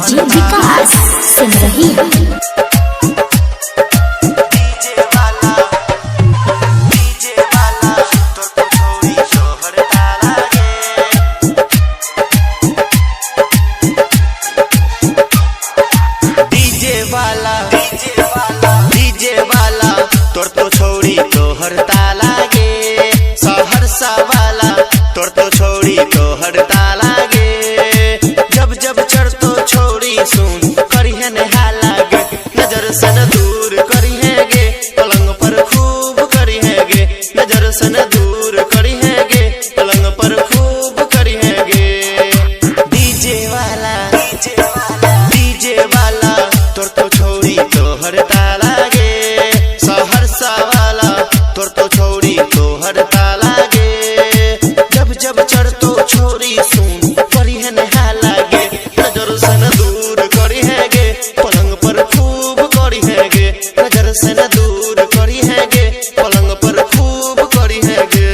DJ विकास सुन रही है। डीजे वाला, डीजे वाला, तोर तो छोरी तोहर ताला गे। डीजे वाला, डीजे वाला, डीजे वाला, तोर तो छोरी तोहर ताला गे। सहरसा वाला, तोर तो छोरी तोहर ताला गे। जब जब चढ़ तो छोरी सुन करिहे नेहा गे, नजर से न दूर करिहे गे, पलंग पर खूब करिहे गे, नजर से न दूर करिहे गे, पलंग पर खूब करिहे गे। डीजे वाला, डीजे वाला, डीजे वाला, तोर तो छोरी तोहर ताला गे। सहरसा वाला, तोर तो छोरी तोहर ताला गे। जब जब चढ़ तो छोरी सुन करिहे नेहा लागे, नजर से न दूर करिहे गे, पलंग पर खूब करिहे गे, नजर से न दूर करिहे गे, पलंग पर खूब करिहे गे।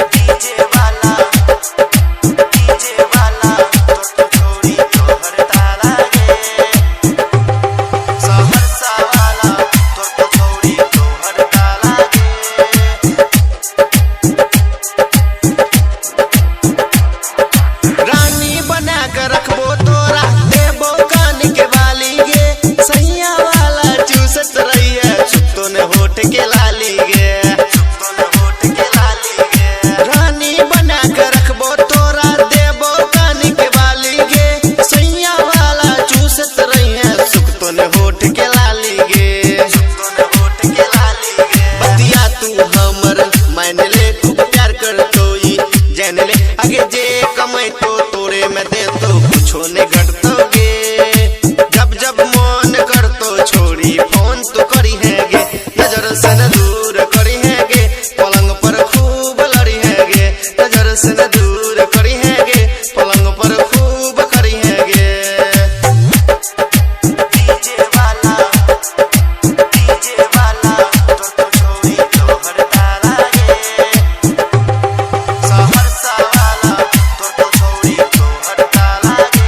डीजे वाला, डीजे वाला, तोर तो छोरी तोहर ताला गे। सहरसा वाला, तोर तो छोरी तोहर ताला गे। रानी बना के रखबो तोरा, देबो कान के बाली गे। सैया वाला चूसत रहिए, सुतो ने होठ के लाली गे, सुतो ने होठ के लाली गे। रानी बना के रखबो तोरा, देबो कान के बाली गे। सैया वाला चूसत रहिए, सुतो ने होठ के लाली गे, सुतो ने होठ के लाली गे। बतिया तू हमर मान ले, खूब प्यार कर तोई जान ले। आगे जे कमाई तो तोरे में दे तो कुछो ने घटतो गे। जब जब मन कर तो छोरी फोन तो करी है गे, नजर से न दूर करी है गे, पलंग पर खूब लड़ी है गे, नजर से न दूर करी है गे, पलंग पर खूब करी है गे। डीजे वाला, डीजे वाला, तोर तो छोरी तोहर ताला गे। सहरसा वाला, तोर तो छोरी तोहर ताला गे।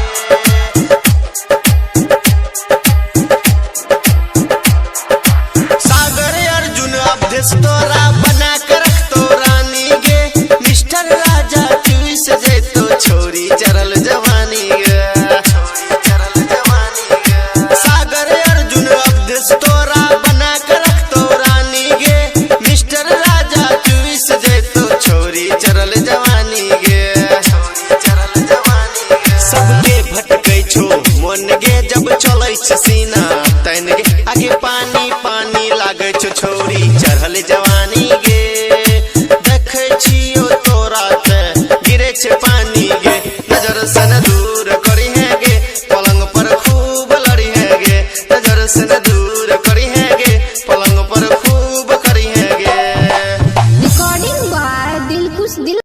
सागर अर्जुन अवधेश तोरा बना के रख तो रानी गे। मिस्टर राजा चूस जे तो छोरी चरल जवानी गे, छोरी चरल जवानी गे। सागर अर्जुन अवधेश तोरा बना के रख तो रानी गे। मिस्टर राजा चूस जे तो छोरी चरल जवानी गे, छोरी चरल जवानी गे। सबके भटकै छो मन गे, जब चलै छै सीना तैन गे। आगे पानी पानी लागै छो छोरी।